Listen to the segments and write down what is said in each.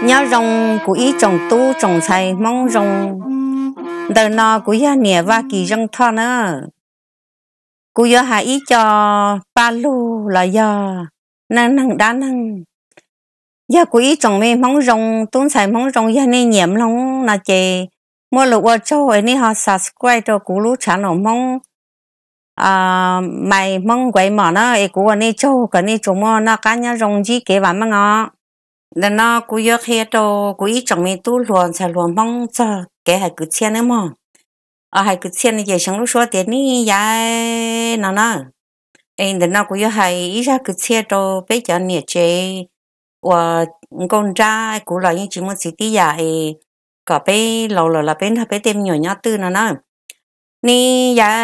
Nyob zoo kuv ib tsoom tub tsoom ntxhais Hmoob zoo. Ntawm no kuv yog niam Vaj Kis Zeej Thoj na. Kuv yuav hais ib co paj lug los yog neej neeg dab neeg. Yog kuv ib tsoom me Hmoob zoo, tub ntxhais Hmoob zoo, yog nej nyiam mloog no ces muaj lus ua tsaug es nej ho subscribe rau kuv lub channel Hmoob, Maiv Hmoob Nkuaim Mom na, es kuv ua nej tsaug kom nej tsuas muaj noj qab nyob zoo ntsib kev vam meej os. Ntawm no kuv yuav qhia rau kuv ib tsoom me tub hluas ntxhais hluas Hmoob txog kev hais kwv txhiaj nawb mog. Hais kwv txhiaj no ces seev lub suab tias nij yav no na. Es ntawm no kuv yuav hais ib zaj kwv txhiaj rau peb cov niam tsev uas nkauj nrab, kuv los yeej tsis muaj txiv tib yam es kom peb laus lawm los peb nrog peb tej me nyuam nyob twj no na. Nij yav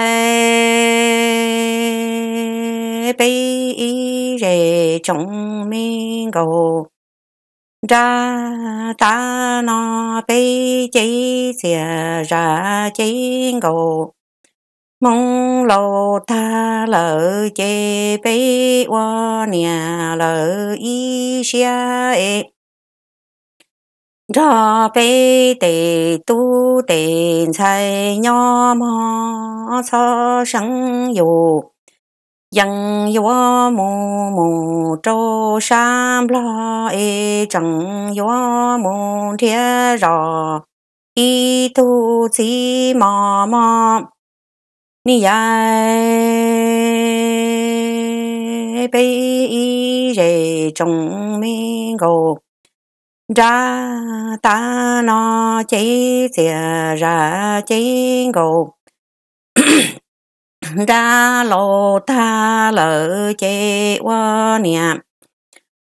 peb ib zej tsoom me nkauj nrab, tav no peb cev txias zam cev nkaus. Hmoob laus tag lawm ces peb ua niam lawm ib siab es nrog peb tej tub tej ntxhais nyob mog, txhob seev yus yeej yuav mus mus rau sab Nplog es tseem yuav mus nrhiav zos ib tug txiv mos mog. Nij yav peb ib zej tsoom me nkauj nrab, tav no cev txias zam cev nkaus. Nrab laus tag lawm ces ua niam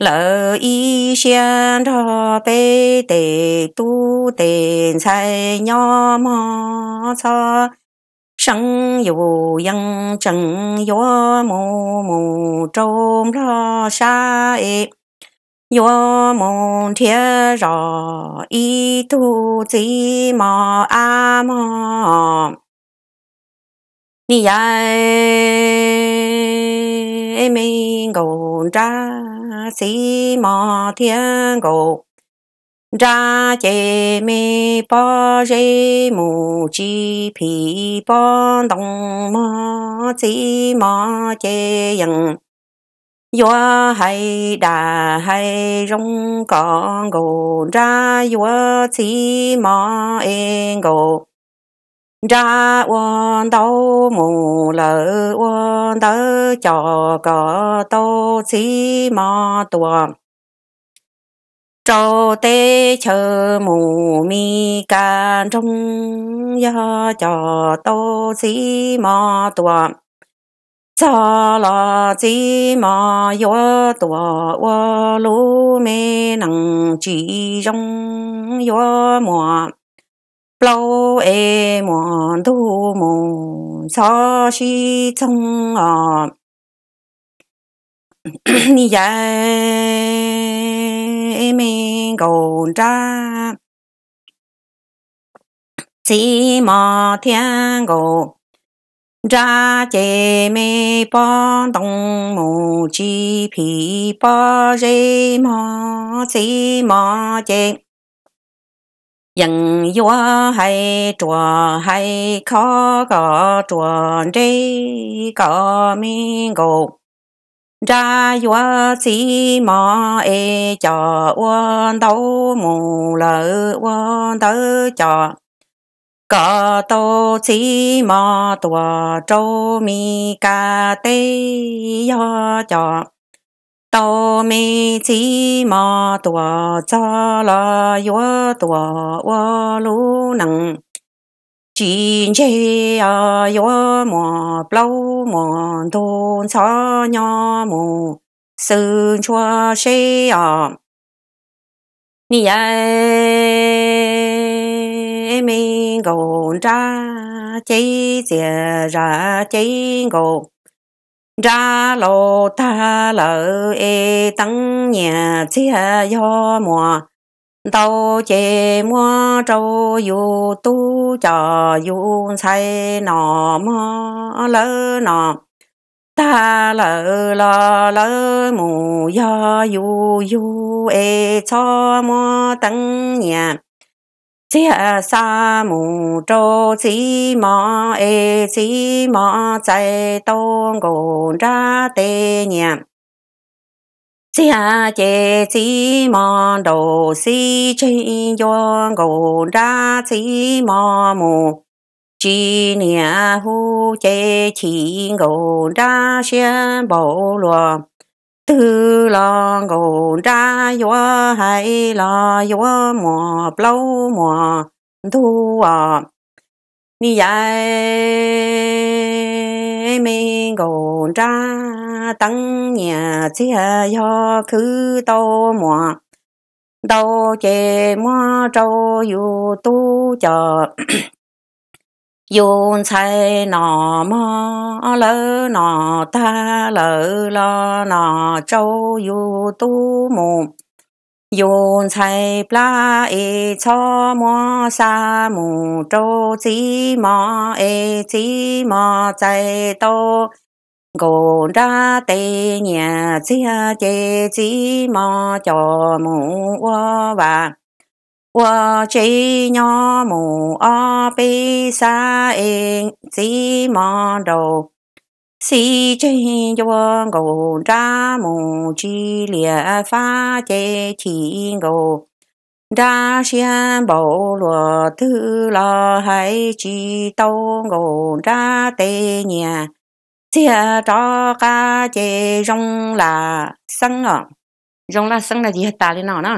lawm ib siab nrog peb tej tub tej ntxhais nyob mog, txhob seev yus yeej tseem yuav mus mus rau Nplog sab es yuav mus nrhiav zos ib tug txiv mos ab mog. Nij yav me nkauj nrab, txiv mos thiab nkauj nrab ces me pob zeb mus tsis phim pob ntoo mog, txiv mos ces yeej yuav hais dag hais zoo kom nkauj nrab yuav txiv mos es nkauj nrab ua ntaub mus lawm ua ntawv coj kom tau txiv mos tuaj rau teb chaws mus Mes Kas nroog, yog coj tau txiv mos tuaj txog los txiv mos yuav tuaj ua lub me neej tsis zoo, yuav muaj plaub es muaj ntug mus txhob sib txoog os. Nij yav me nkauj nrab, txiv mos thiab nkauj nrab ces me pob ntoo mus tsis phim pob zeb mog, txiv mos ces yeej yuav hais ruam hais khov kom ruam nres kom me nkauj nrab yuav txiv mos es coj ua ntaub mus lawm ua ntawv coj kom tau txiv mos tuaj rau Mes Kas teb, yog coj tau me txiv mos tuaj txog los yuav tuaj ua lub neej tsis ntseg os, yuav muaj plaub muaj ntug ntxhov nyob mus xwb ntshua seb os. Nij yav me nkauj nrab, cev txias zam cev nkauj nrab laus tag lawm es teeb nyiaj txiag yog muaj ntau ces muab rau yus tub coj yus ntxhais noj mog, lawv noj tag lawm los lawv mus yog yus yug es txhob muab teeb nyiam txiag xa mus rau txiv mos es txiv mos txais tau nkaus nrab tes nyiam txiag ces txiv mos nraus xib tseg ncua nkaus nrab txiv mos mus tsis niam hu ces chim nkaus nrab siab npaum luas twg los nkaus nrab yuav hais los yuav muas plaub muas ntug os. Ni yai me nkaus nrab teeb nyiam txiag yog khwv tau muas ntau ces muab rau yus tub coj yus ntxhais nom mog lawv nom tag lawm los nom rau yus tub mus yus ntxhais plab es txhob muab xa mus rau txiv mos es txiv mos txais tau nkaus nrab tes nyiam txiag ces txiv mos coj mus ua vaj ua tsev nyob mus ob peb xab es txiv mos nraus xib tseg ncua nkaus nrab mus tsis liam fab ces chim nkaus nrab siab npaum luas twg los hais tsis tau nkaus nrab tes nyiam txiag rov qab ces zoo lam xeeb os. Zoo lam xeeb no ces yog tas li no na.